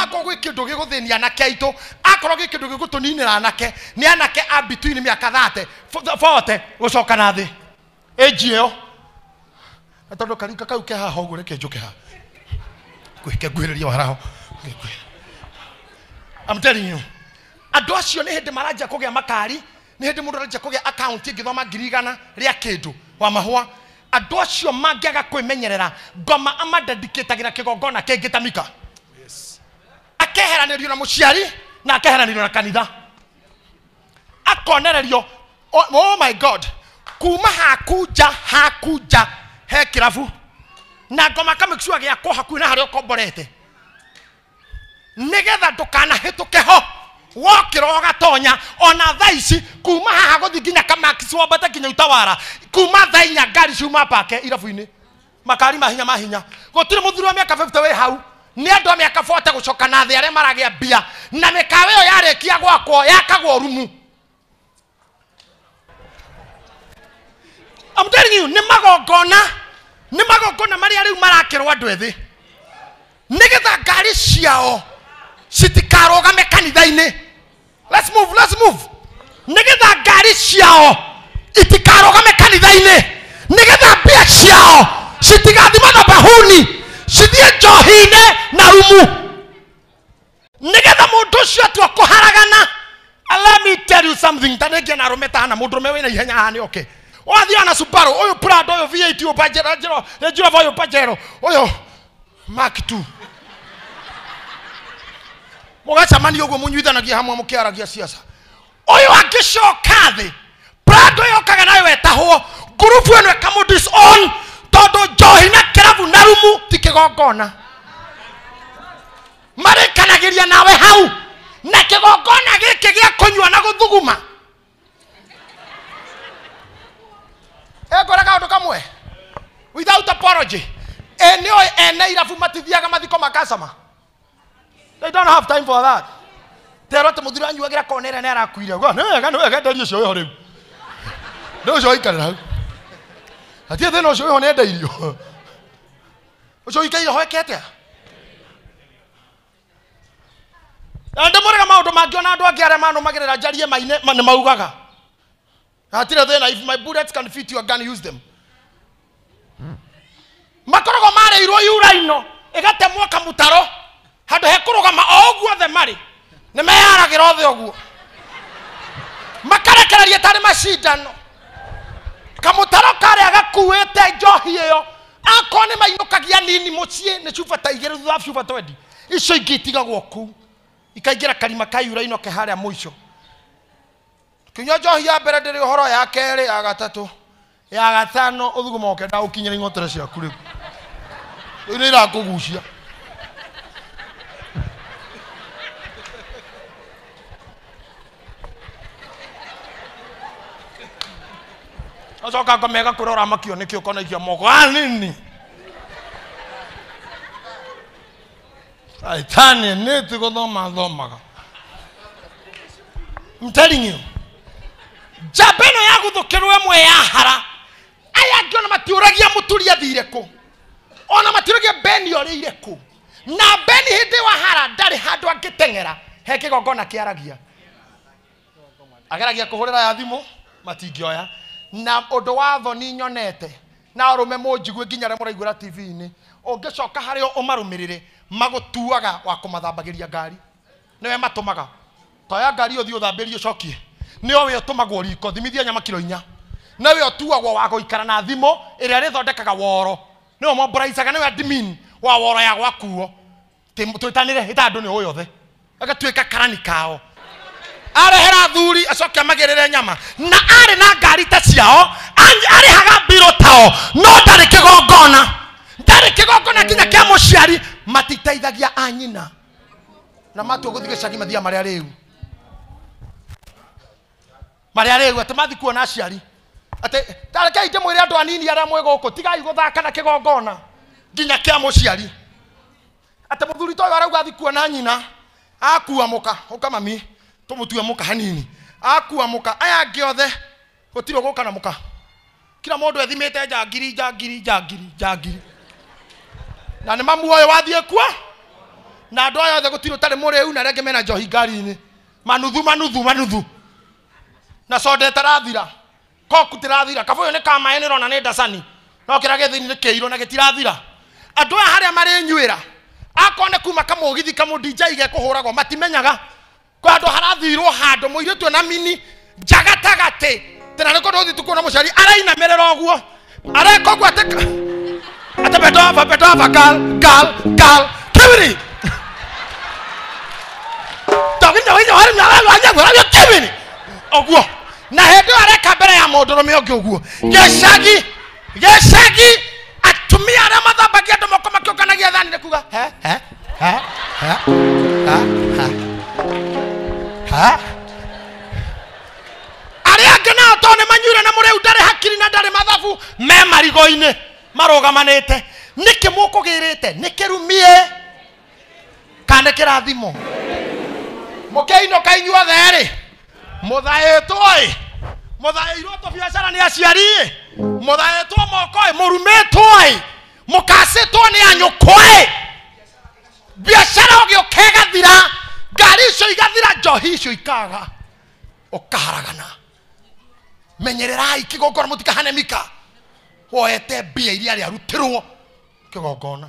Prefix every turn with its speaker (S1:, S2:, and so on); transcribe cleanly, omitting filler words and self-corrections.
S1: Akorwo gwĩ kĩndũ gĩgũthĩnia anake aitũ, akorwo gwĩ kĩndũ gĩgũtũninĩra anake, nĩ anake a between mĩaka 30 40 gũcoka na thĩ age ĩyo. Na tondũ karika kau ke haha ũguo, reke njũke haha ngwĩke nguhĩrĩria waraho. I'm telling you, andũ acio nĩ hĩndĩ maranjia kũgĩa makari, nĩ hĩndĩ mũndũ aranjia kũgĩa account ĩngĩthoma 100,000 rĩa kĩndũ wa mahũa. Andũ acio mangĩaga kwĩmenyerera, ngoma amadedicatagĩra kĩgongona kĩngĩ ta Mika. Akeheranĩrio na mũciari na akeheranĩrio na kanitha, akonererio. Oh my God, kuma hakunja he kĩrabu na ngoma kamake gĩakwo hakuhĩ na harĩa ũkomborete, nĩgetha ndũkanahĩtũke ho. Wokĩra ũgatonya ona thaa ici kuma haha gũthiĩ nginya Kamax wambate nginya Utawara, kuma thaa inya ngari ciuma pake irabu-inĩ, makari mahinya mahinya. Gũtirĩ mũthuri wa mĩaka 50 wĩ hau, nĩ andũ a mĩaka 40 gũcoka na thĩ arĩa maragĩa mbia, na mĩkawa ĩyo yarĩkia gwakwo yakagwo rumu. I'm telling you, nĩ magongona marĩa rĩu marakĩrwo andũ ethĩ, nĩgetha ngari ciao citikarũgame kanitha-inĩ. Let's move, let's move. Nĩgetha ngari ciao itikarũgame kanitha-inĩ, nĩgetha mbia ciao citigathiĩ mathabahuni, cithiĩ njohi-inĩ na rumu, nĩgetha mũndũ ũcio atua kũharagana. Let me tell you something. Ta nĩngĩa na arũme ta hana, mũndũ ũrũme wĩna ihenya haha nĩ oke. Wathiĩ na Subaru, ũyũ Prado, ũyũ V8, ũyũ Pajero, Range Rover, ũyũ Pajero, ũyũ Mark II. Mũgacemania ũguo mũnyuithanagia hamwe mũkĩaragia siasa. Ũyũ angĩcoka thĩ, Prado yokaga nayo etahwo, ngurubu ĩno ĩkamũ disown, tondũ njohi na kĩrabu na rumu ti kĩgongona. Marĩkanagĩria nawe hau na kĩgongona gĩkĩ gĩa kũnyua na gũthuguma. Ngwĩra kaũndũ kamwe without apology, ene oĩ ene irabu matithiaga mathiko makacama. They don't have time for that. Tero atĩ mũthuri anyuagĩra kona ĩrĩa nĩ arakuire. Uga, nĩ wega, nĩ wega, enderio ũcio wĩho rĩu. Nĩ ũcio waikarĩra hau. Hatirĩ thĩna, ũcio wĩho nĩ endeirio. Ũcio ũikaire ho eke atĩa? Na ndĩmũrĩga maũndũ mangĩ ona andũ angĩ arĩa manũmagĩrĩra njarie maine nĩ maugaga. Hatirĩ thĩna, if my bullets can fit your gun, use them. Makoragwo marĩirwo yuraino ĩgatemwo kamũtaro handũ hekũrũgama o ũguo othe marĩ, nĩ meyaragĩra othe ũguo, makarekereria tarĩ macindano. Kamũtaro karĩa gakuĩte njohi ĩyo, akorwo nĩ mainũkagia nini mũciĩ nĩ cuba ta igĩrĩ thutha wa cuba 20, icio ingĩ itigagwo kũu ikaingĩra karima ka yuraino ke harĩa mũico. Kinyua njohi ya mbere ndĩrĩ ũhoro, ya kerĩ, ya gatatũ, ya gatano, ũthuguma ũkenda ũkinyĩre ing'otore ciaku rĩu. Rĩu nĩ irakũgucia. Acoka ngoma ĩgakũra ũramakio nĩkĩ ũkonaikia moko. Ah, nini? Caitani nĩ ti gũthoma thomaga. I'm telling you, njamba ĩno ya gũthũkĩrwo ĩmwe ya hara, aya angĩ ona matiũragia mũturi athire kũ, ona matiũragia Beni orĩire kũ. Na Beni hĩndĩ wa hara ndarĩ handũ angĩteng'era, he kĩgongona kĩaragia. Ageragia kũhũrĩra ya thimũ, matingĩoya. Na ũndũ wa thoni nyonete, na arũme mũnjigue nginya arĩa mũraiguĩra TV-inĩ, ũngĩcoka harĩa ũmarũmĩrĩre, magũtuaga wa kũmathambagĩria ngari. Nĩwe matũmaga. Toya ngari ũthiĩ ũthambĩrie ũcokie. Nĩwe we ũtũmagwo riko, thimithia nyama kilo 4. Nĩwe ũtuagwo wa gũikara na thimũ ĩrĩa ĩrĩthondekaga woro. Nĩwe mombũraicaga, nĩwe admin wa woro ya gwakuo. Twĩtanĩre, ĩta andũ nĩ ũyũ othe. Agatuĩka karani kao. Arehera athuri acoke amagĩrĩre nyama. Na arĩ na ngari ta ciao, arĩhaga mbirũ tao, no ndarĩ kĩgongona. Ndarĩ kĩgongona nginya kĩa mũciari, matiteithagia a nyina. Na matua gũthiĩ gĩcagi mathiaga marĩa rĩu. Marĩa rĩu atĩ mathiĩ kuona aciari. Atĩ ta rekei ndĩmwĩre andũ anini arĩa mwĩ gũkũ, tigai gũthaka na kĩgongona nginya kĩa mũciari. Atĩ mũthuri ta ũyũ arauga athiĩ kuona nyina, akua mũka, ũka mami, tũmũtue mũka hanini. Akua mũka, aya angĩ othe gũtirĩ ũgũka na mũka. Kila mũndũ ethimĩte njangiri, njangiri, njangiri, njangiri. Na nĩ mamuoĩ wathiĩ kuo? Na andũ aya othe gũtirĩ ũtarĩ mũrĩu na arĩa angĩ mena njohi ngari-inĩ. Manuthu manuthu manuthu. Na soda ĩtarathira. Koku tirathira. Kabũyũ nĩ ka maĩ nĩrona nĩ ndacani. No kĩrĩa gĩ thĩinĩ nĩ kĩirũ na gĩtirathira. Andũ aya harĩa marĩnyuĩra akorwo nĩ kuma kamũgithi kamũndinjai gekũhũragwo matimenyaga. Kwĩ handũ harathirwo handũ mũirĩtu ena mini nja gatagatĩ. Tena nĩ kũndũ ũthiĩ kuona mũciari arainamĩrĩra ũguo. Areka ũguo atĩ atĩ bend over, bend over, girl, girl, girl. Kibiri. Kibiri. Ũguo. Na hĩndĩ ĩyo areka mbere ya mũndũrũme ũngĩ ũguo. Gĩcagi, gĩcagi, atumia arĩa mathambagia andũ moko makĩũnganagia thani nĩ kuga he he he he he he he. Arĩa angĩ nao tondũ nĩ manyuire na mũrĩu ndarĩ hakiri na ndarĩ mathabu me marigo-inĩ marũgamanĩte. Nĩkĩ mũkũgĩrĩte? Nĩ kĩrumie kana nĩ kĩrathimo? Mũkĩinũka inyuothe rĩ, mũthaĩtwo ĩ, mũthaĩirwo tũbiacara nĩ aciari ĩ, mũthaĩtwo moko ĩ, mũrumĩtwo ĩ, mũkacĩtwo nĩ anyũkwa ĩ, biacara ũgĩũka ĩgathira, ngari icio igathira, njohi icio ikaga, ũkaharagana. Menyererai kĩgongona mũtikahane Mika woete mbia iria arĩa arutirwo kĩgongona.